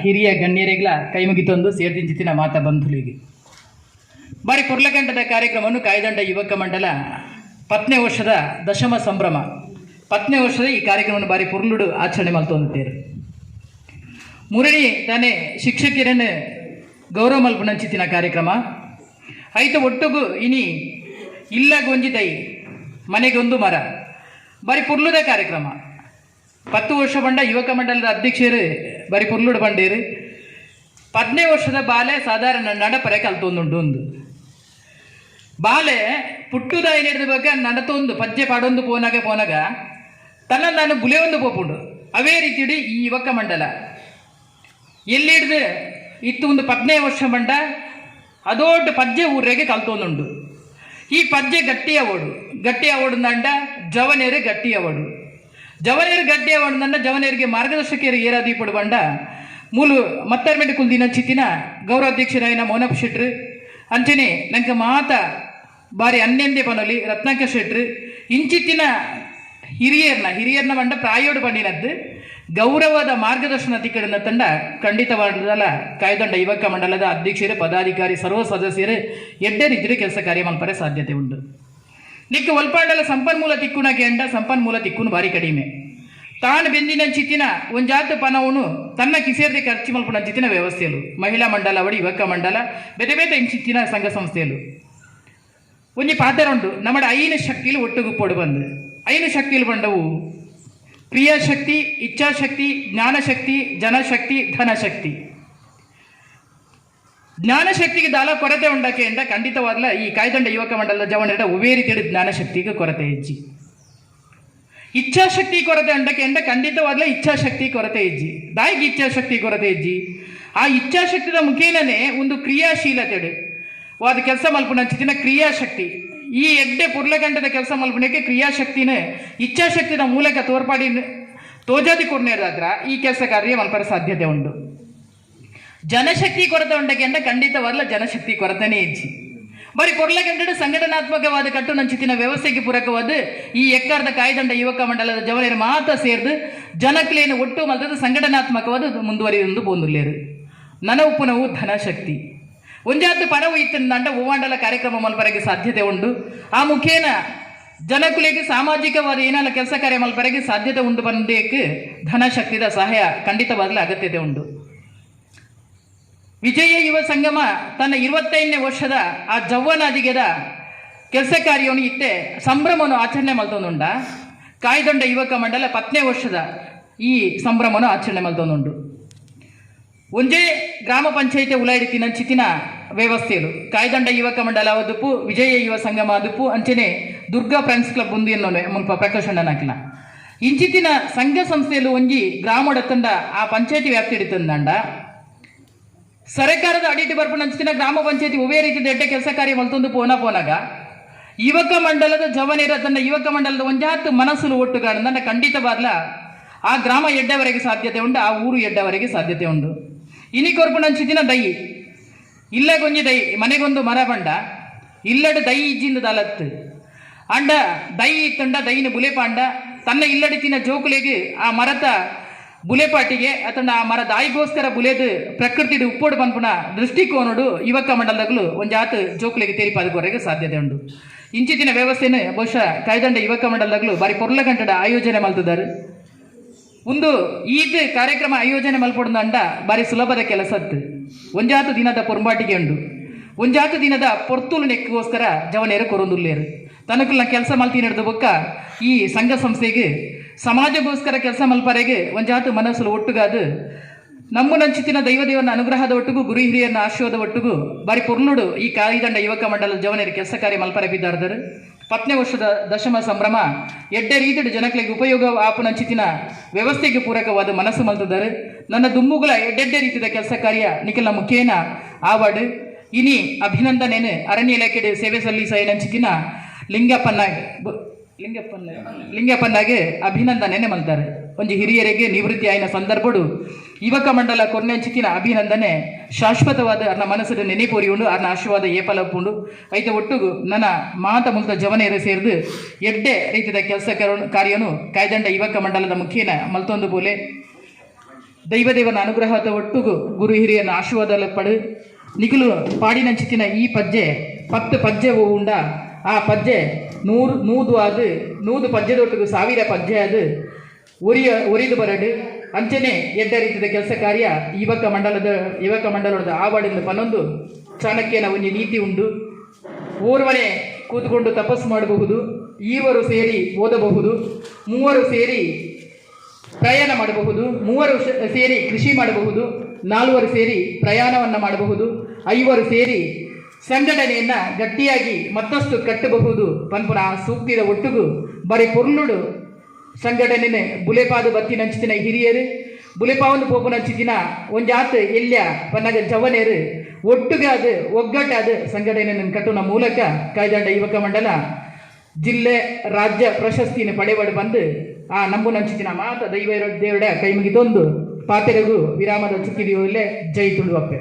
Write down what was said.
ಹಿರಿಯ ಗಣ್ಯರಿಗ್ಲ ಕೈ ಮುಗಿತೊಂದು ಸೇರ್ದಿಂಚಿತಿನ ಮಾತ ಬಂಧುಲಿಗೆ. ಬಾರಿ ಪುರ್ಲಗಂಟದ ಕಾರ್ಯಕ್ರಮವನ್ನು ಕಾಯ್ದಂಡ ಯುವಕ ಮಂಡಲ ಪತ್ನೇ ವರ್ಷದ ದಶಮ ಸಂಭ್ರಮ, ಪತ್ನೇ ವರ್ಷದ ಈ ಕಾರ್ಯಕ್ರಮವನ್ನು ಬಾರಿ ಪುರ್ಲುಡು ಆಚರಣೆ ಮಲ್ತೊಂದಿದ್ದೇರು. ಮುರಳಿ ತಾನೇ ಶಿಕ್ಷಕಿಯರನ್ನು ಗೌರವ ಮಲ್ಪುನಂಚಿತ್ತಿನ ಕಾರ್ಯಕ್ರಮ ಐತ ಒಟ್ಟುಗು ಇನಿ ಇಲ್ಲಗ್ ಒಂಜಿ ದೈ, ಮನೆಗೊಂದು ಮರ, ಬಾರಿ ಪುರ್ಲುದ ಕಾರ್ಯಕ್ರಮ. 10 ವರ್ಷ ಬಂಡ ಯುವಕ ಮಂಡಲದ ಅಧ್ಯಕ್ಷರು ಬಾರಿ ಪುರ್ಲುಡು ಬಂಡೇರು. 10ನೇ ವರ್ಷದ ಬಾಲೆ ಸಾಧಾರಣ ನಡಪರೆ ಕಲ್ತೊಂದುಂಡು. ಒಂದು ಬಾಲೆ ಪುಟ್ಟುದ ಹಿಡಿದ ಬಗ್ಗೆ ನಡತೊಂದು ಪಜ್ಜೆ ಪಾಡೊಂದು ಪೋನಾಗ ಪೋನಾಗ ತನ್ನ ನಾನು ಬುಲೆ ಒಂದು ಪೋಪುಂಡು. ಅವೇ ರೀತಿಯಡಿ ಈ ಯುವಕ ಮಂಡಲ ಎಲ್ಲಿಡ್ದು ಇತ್ತು ಒಂದು 15 ವರ್ಷ ಬಂಡ ಅದೋಟು ಪಜ್ಜೆ ಊರಿಗೆ ಕಲ್ತೊಂದುಂಡು. ಈ ಪಜ್ಜೆ ಗಟ್ಟಿಯ ಓಡು, ಗಟ್ಟಿಯ ಓಡುಂದಂಡ ಜವನೇರು ಗಟ್ಟಿಯ ಓಡು, ಜವನೇರು ಗಟ್ಟಿಯ ಓಡುಂದಂಡ ಜವನೇರಿಗೆ ಮಾರ್ಗದರ್ಶಕರು ಏರಾದೀಪಡು ಬಂಡ ಮೂಲು ಮತ್ತರ್ಮೆಂಟ್ ಕುಲ್ದಿನ ಚಿತ್ತಿನ ಗೌರವಾಧ್ಯಕ್ಷರಾಯಿನ ಮೋನಪ್ಪ ಶೆಟ್ರು, ಅಂಚನೆ ನಂಗೆ ಮಾತ ಬಾರಿ ಅನ್ನೆಂದೆ ಪನೊಲಿ ರತ್ನಾಕ ಶೆಟ್ರು, ಇಂಚಿತ್ತಿನ ಹಿರಿಯರ್ನ ಹಿರಿಯರ್ನ ಬಂಡ ಪ್ರಾಯೋಡು ಬಂಡಿನದ್ದು ಗೌರವದ ಮಾರ್ಗದರ್ಶನ ತಿಕ್ಕಡಿನ ತಂಡ ಖಂಡಿತವಾದಲ್ಲ. ಕಾಯ್ದಂಡ ಯುವಕ ಮಂಡಲದ ಅಧ್ಯಕ್ಷರು, ಪದಾಧಿಕಾರಿ, ಸರ್ವ ಸದಸ್ಯರು ಎಡ್ಡೆ ರೀತಿಯ ಕೆಲಸ ಕಾರ್ಯ ಮಲ್ಪರೆ ಸಾಧ್ಯತೆ ಉಂಟು. ನಿಕ್ಕ ಒಲ್ಪಾಂಡಲ ಸಂಪನ್ಮೂಲ ತಿಕ್ಕುನ ಕೇಂಡ ಸಂಪನ್ಮೂಲ ತಿಕ್ಕುನು ಬಾರಿ ಕಡಿಮೆ. ತಾನು ಬೆಂದಿನ ಚಿತ್ತಿನ ಒಂಜಾತ ಪನವನು ತನ್ನ ಕಿಸೇರ್ದೆ ಖರ್ಚು ಮಲ್ಪುನ ಚಿತ್ತಿನ ವ್ಯವಸ್ಥೆಯಲು ಮಹಿಳಾ ಮಂಡಲ ಅವಡಿ, ಯುವಕ ಮಂಡಲ, ಬೇತೆ ಬೇತೆ ಇಂಚಿತ್ತಿನ ಸಂಘ ಸಂಸ್ಥೆಯಲು. ಒಂಜಿ ಪಾತ್ರ ಉಂಟು ನಮ್ಮಡ ಐನು ಶಕ್ತಿಲು ಒಟ್ಟುಗು ಪೊಡು ಬಂದು. ಐನು ಶಕ್ತಿಲು ಬಂಡವು: ಕ್ರಿಯಾಶಕ್ತಿ, ಇಚ್ಛಾಶಕ್ತಿ, ಜ್ಞಾನಶಕ್ತಿ, ಜನಶಕ್ತಿ, ಧನಶಕ್ತಿ. ಜ್ಞಾನಶಕ್ತಿಗೆ ದಾಲ ಕೊರತೆ ಉಂಡಕ್ಕೆ ಎಂದ ಖಂಡಿತವಾಗ್ಲ ಈ ಕಾಯ್ದಂಡ ಯುವಕ ಮಂಡಲದ ಜವನರ ಉವೇ ರೀತಿಯ ಜ್ಞಾನಶಕ್ತಿಗೆ ಕೊರತೆ ಹೆಚ್ಚಿ. ಇಚ್ಛಾಶಕ್ತಿ ಕೊರತೆ ಉಂಡಕ್ಕೆ ಎಂದ ಖಂಡಿತವಾಗ್ಲ ಇಚ್ಛಾಶಕ್ತಿ ಕೊರತೆ ಇಜ್ಜಿ. ದಾಯಿಗೆ ಇಚ್ಛಾಶಕ್ತಿ ಕೊರತೆ ಇಜ್ಜಿ? ಆ ಇಚ್ಛಾಶಕ್ತಿದ ಮುಖೇನನೇ ಒಂದು ಕ್ರಿಯಾಶೀಲತೆ ವಾದ ಕೆಲಸ ಮಲ್ಪುನಂಚಿತ್ತಿನ ಕ್ರಿಯಾಶಕ್ತಿ. ಈ ಎಡ್ಡೆ ಪುರ್ಲಗಂಟದ ಕೆಲಸ ಮಲ್ಪುನಕ್ಕೆ ಕ್ರಿಯಾಶಕ್ತಿನೇ ಇಚ್ಛಾಶಕ್ತಿದ ಮೂಲಕ ತೋರ್ಪಾಡಿ ತೋಜಾದಿ ಕೊರ್ನೇದಾದ್ರ ಈ ಕೆಲಸ ಕಾರ್ಯ ಮಲ್ಪರ ಸಾಧ್ಯತೆ ಉಂಟು. ಜನಶಕ್ತಿ ಕೊರತೆ ಉಂಡಕ್ಕೆ ಅಂದ ಖಂಡಿತವಾಗ್ಲ ಜನಶಕ್ತಿ ಕೊರತೆನೇ ಇಜ್ಜಿ. ಬರೀ ಪೊರ್ಲಗಂಟಡು ಸಂಘಟನಾತ್ಮಕವಾದ ಕಟ್ಟು ನಂಚಿತಿನ ವ್ಯವಸ್ಥೆಗೆ ಪೂರಕವಾದ ಈ ಎಕ್ಕಾರದ ಕಾಯ್ದಂಡ ಯುವಕ ಮಂಡಲದ ಜವನರು ಮಾತ ಸೇರ್ದು ಜನಕ್ಲೇನು ಒಟ್ಟು ಮಲ್ತದ ಸಂಘಟನಾತ್ಮಕವಾದ ಮುಂದುವರಿಯೊಂದು ಪೋಂದುಲ್ಲೇರು. ನನ ಉಪ್ಪುನವು ಧನಶಕ್ತಿ. ಒಂಜಾತ್ ಪಣವು ಇತ್ತಂಡ ಹೂವಾಂಡಲ ಕಾರ್ಯಕ್ರಮ ಮಲ್ಪರೆಗೆ ಸಾಧ್ಯತೆ ಉಂಟು. ಆ ಮುಖೇನ ಜನಕುಲಿಗೆ ಸಾಮಾಜಿಕವಾದ ಏನೆಲ್ಲ ಕೆಲಸ ಕಾರ್ಯ ಮಲ್ಪರೆಗೆ ಸಾಧ್ಯತೆ ಉಂಟು. ಬಂದೇಕ್ ಧನಶಕ್ತಿದ ಸಹಾಯ ಖಂಡಿತವಾಗ್ಲೂ ಅಗತ್ಯತೆ ಉಂಟು. ವಿಜಯ ಯುವ ಸಂಗಮ ತನ್ನ 25ನೇ ವರ್ಷದ ಆ ಜವ್ವನಾದಿಗೆದ ಕೆಲಸ ಕಾರ್ಯವನ್ನು ಇತ್ತೆ ಸಂಭ್ರಮವನ್ನು ಆಚರಣೆ ಮಲ್ತೊಂದುಂಡ. ಕಾಯ್ದಂಡ ಯುವಕ ಮಂಡಲ 10ನೇ ವರ್ಷದ ಈ ಸಂಭ್ರಮವನ್ನು ಆಚರಣೆ ಮಲ್ತೊಂದುಂಡು. ಒಂಜೇ ಗ್ರಾಮ ಪಂಚಾಯಿತಿ ಉಲಾಯಿಡಿತಿನ ಚಿತ್ತಿನ ವ್ಯವಸ್ಥೆಲು ಕಾಯ್ದಂಡ ಯುವಕ ಮಂಡಲ ಅದುಪು, ವಿಜಯ ಯುವ ಸಂಗಮ ಅದುಪು, ಅಂಚನೆ ದುರ್ಗಾ ಫ್ರೆಂಡ್ಸ್ ಕ್ಲಬ್ ಒಂದು ಎನ್ನೋನೆ ಮುಲ್ಪ ಪ್ರಕಾಶಣ್ಣನಾಕಿನ ಇಂಚಿತ್ತಿನ ಸಂಘ ಸಂಸ್ಥೆಯಲ್ಲೂ ಒಂಜಿ ಗ್ರಾಮಡ ತಂಡ ಆ ಪಂಚಾಯತಿ ವ್ಯಾಪ್ತಿ ಹಿಡಿತಂದಂಡ ಸರ್ಕಾರದ ಅಡಿಟಿ ಬರ್ಪುನ ಅಂಚಿನ ಗ್ರಾಮ ಪಂಚಾಯತಿ ಒವೇ ರೀತಿಯ ಎಡ್ಡೆ ಕೆಲಸ ಕಾರ್ಯ ಮಲ್ತೊಂದು ಪೋನ ಪೋನಾಗ ಯುವಕ ಮಂಡಲದ ಜವನೇರ ತನ್ನ ಯುವಕ ಮಂಡಲದ ಒಂಜಾತ್ ಮನಸ್ಸು ಒಟ್ಟುಗಾಡ ನನ್ನ ಖಂಡಿತವಾಗ್ಲ ಆ ಗ್ರಾಮ ಎಡ್ಡೆವರೆಗೆ ಸಾಧ್ಯತೆ ಉಂಟು, ಆ ಊರು ಎಡ್ಡೆವರೆಗೆ ಸಾಧ್ಯತೆ ಉಂಟು. ಇನಿ ಕೊರ್ಪುನ ಅಂಚಿತ್ತಿನ ದೈ, ಇಲ್ಲಗೊಂಜಿ ದೈ, ಮನೆಗೊಂದು ಮರ ಬಂಡ ಇಲ್ಲಡು ದೈ ಇಜ್ಜಿಂದ ದಲತ್ತು ಅಂಡ ದೈ ಇತ್ತಂಡ ದೈನ ಬುಲೆಪಾಂಡ ತನ್ನ ಇಲ್ಲಡಿತಿನ ಜೋಕುಲೆಗೆ ಆ ಮರತ ಬುಲೆಪಾಟಿಗೆ ಅತಂಡ ಆ ಮರ ದಾಯಿಗೋಸ್ಕರ ಬುಲೆದು ಪ್ರಕೃತಿಡು ಉಪ್ಪೋಡು ಪನ್ಪುನ ದೃಷ್ಟಿಕೋನಡು ಯುವಕ ಮಂಡಲದಗಳು ಒಂಜಾತ್ ಜೋಕುಲೆಗೆ ತೇರಿಪಾದಕೋರೆಗೆ ಸಾಧ್ಯತೆ ಉಂಟು. ಇಂಚಿತ್ತಿನ ವ್ಯವಸ್ಥೆನ ಬಹುಶಃ ಕಾಯ್ದಂಡ ಯುವಕ ಮಂಡಲದಗಳು ಬಾರಿ ಪೊರ್ಲಗಂಟದ ಆಯೋಜನೆ ಮಲ್ತದಾರು. ಒಂದು ಈತ್ ಕಾರ್ಯಕ್ರಮ ಆಯೋಜನೆ ಮಲ್ಪೊಡುಂಡ ಬಾರಿ ಸುಲಭದ ಕೆಲಸತ್ತು. ಒಂಜಾತು ದಿನದ ಪೊರ್ಂಬಾಟಿಗೆ ಉಂಡು, ಒಂಜಾತು ದಿನದ ಪೊರ್ತುಲು ನೆಕ್ಕೋಸ್ಕರ ಜವನೇರು ಕೊರೊಂದುಲ್ಲೇರು. ತನಕುಲ್ನ ಕೆಲಸ ಮಲ್ತಿ ನಡೆದ ಬೊಕ್ಕ ಈ ಸಂಘ ಸಂಸ್ಥೆಗೆ ಸಮಾಜಗೋಸ್ಕರ ಕೆಲಸ ಮಲ್ಪರೆಗೆ ಒಂಜಾತು ಮನಸ್ಸು ಒಟ್ಟುಗಾದು ನಮ್ಮ ನಂಚಿತಿನ ದೈವದೇವನ ಅನುಗ್ರಹದ ಒಟ್ಟಿಗೂ, ಗುರು ಹಿರಿಯನ ಆಶೀರ್ವಾದ ಒಟ್ಟಿಗೂ ಬಾರಿ ಪೊರ್ಲುಡು ಈ ಕಾಯಿದಂಡ ಯುವಕ ಮಂಡಲದ ಜವನೇರು ಕೆಲಸ ಕಾರ್ಯ ಮಲ್ಪರೆ ಬಿದ್ದಾರ್ದರು. 10ನೇ ವರ್ಷದ ದಶಮ ಸಂಭ್ರಮ ಎಡ್ಡೆ ರೀತಿಯ ಜನಗಳಿಗೆ ಉಪಯೋಗ ಆಪುನಂಚಿತಿನ ವ್ಯವಸ್ಥೆಗೆ ಪೂರಕವಾದ ಮನಸ್ಸು ಮಲ್ತದರು. ನನ್ನ ದುಂಬುಗುಲ ಎಡ್ಡೆಡ್ಡೆ ರೀತಿಯ ಕೆಲಸ ಕಾರ್ಯ ನಿಖಲ ಮುಖೇನ ಆವಾಡು. ಇನಿ ಅಭಿನಂದನೇನು ಅರಣ್ಯ ಇಲಾಖೆ ಸೇವೆ ಸಲ್ಲಿಸ ನಂಚಿತಿನ ಲಿಂಗಪ್ಪನ ಲಿಂಗಪ್ಪನ ಲಿಂಗಪ್ಪನಾಗೆ ಅಭಿನಂದನೆನೆ ಮಲ್ತಾರೆ. ಒಂಜಿ ಹಿರಿಯರಿಗೆ ನಿವೃತ್ತಿ ಆಯಿನ ಸಂದರ್ಭಡು ಯುವಕ ಮಂಡಲ ಕೊರ್ನೆಂಚಿತಿನ ಅಭಿನಂದನೆ ಶಾಶ್ವತವಾದ ಅರ್ನ ಮನಸ್ಸು ನೆನೆಪೋರಿ ಉಂಡು, ಅರ್ನ ಆಶೀರ್ವಾದ ಏಪಲಪ್ಪುಂಡು. ಐತ ಒಟ್ಟುಗು ನನ್ನ ಮಾತ ಮುಲ್ತ ಜವನೇರು ಸೇರ್ದು ಎಡ್ಡೆ ರೀತಿಯ ಕೆಲಸ ಕಾರ್ಯನು ಕಾಯ್ದಂಡ ಯುವಕ ಮಂಡಲದ ಮುಖೇನ ಮಲ್ತೊಂದು ಬೋಲೆ. ದೈವದೇವನ ಅನುಗ್ರಹದ ಒಟ್ಟುಗು ಗುರು ಹಿರಿಯನ ಆಶೀರ್ವಾದ ಪಡು. ನಿಕುಲು ಪಾಡಿನಂಚಿತ್ತಿನ ಈ ಪಜ್ಜೆ 10 ಪಜ್ಜೆ ಉಂಡ, ಆ ಪಜ್ಜೆ 100 100 ಆದ್, 100 ಪಜ್ಜೆದೊಟ್ಟುಗು 1000 ಪಜ್ಜೆ ಆದ್ ಒರಿಯ ಒರಿದು ಬರಡು. ಅಂಚನೆ ಎಡ್ಡ ರೀತಿದ ಕೆಲಸ ಕಾರ್ಯ ಯುವಕ ಮಂಡಲದ ಯುವಕ ಮಂಡಲದ ಆವಡಿಂದ ಪನ್ನೊಂದು, ಚಾಣಕ್ಯನ ಒಂಜಿ ನೀತಿ ಉಂಡು. ಓರ್ವನೆ ಕೂತ್ಕೊಂಡು ತಪಸ್ಸು ಮಾಡಬಹುದು, ಈವರು ಸೇರಿ ಓದಬಹುದು, ಮೂವರು ಸೇರಿ ಪ್ರಯಾಣ ಮಾಡಬಹುದು, ಮೂವರು ಸೇರಿ ಕೃಷಿ ಮಾಡಬಹುದು, ನಾಲ್ವರು ಸೇರಿ ಪ್ರಯಾಣವನ್ನು ಮಾಡಬಹುದು, ಐವರು ಸೇರಿ ಸಂಘಟನೆಯನ್ನ ಗಟ್ಟಿಯಾಗಿ ಮತ್ತಷ್ಟು ಕಟ್ಟಬಹುದು ಪನ್ಪುನ ಆ ಸೂಕ್ತಿದ ಒಟ್ಟುಗು ಬರೀ ಪೊರ್ಲುಡು ಸಂಘಟನೆ ಬುಲೆಪಾದ ಬತ್ತಿ ನಂಚಿತಿನ ಹಿರಿಯರು, ಬುಲೆಪಾವನ್ನು ಪೋಪು ನಂಚಿತಿನ ಒಂಜಾತ್ ಎಲ್ಯ ಪನ್ನಗ ಜವನೇರು ಒಟ್ಟುಗಾದ ಒಗ್ಗಟ್ಟಾದ ಸಂಘಟನೆಯನ್ನು ಕಟ್ಟುವ ಮೂಲಕ ಕಾಯ್ದಾಂಡ ಯುವಕ ಮಂಡಲ ಜಿಲ್ಲೆ ರಾಜ್ಯ ಪ್ರಶಸ್ತಿಯನ್ನು ಪಡೆವಡು ಬಂದು ಆ ನಂಬು ನಂಚಿತಿನ ಮಾತ ದೈವ ದೇವಡ ಕೈ ಮುಗಿದೊಂದು ಪಾತೆರಗು ವಿರಾಮದ ಚುಕ್ಕಿದಿಯಲ್ಲೇ. ಜೈ ತುಳುವಪ್ಪೆ.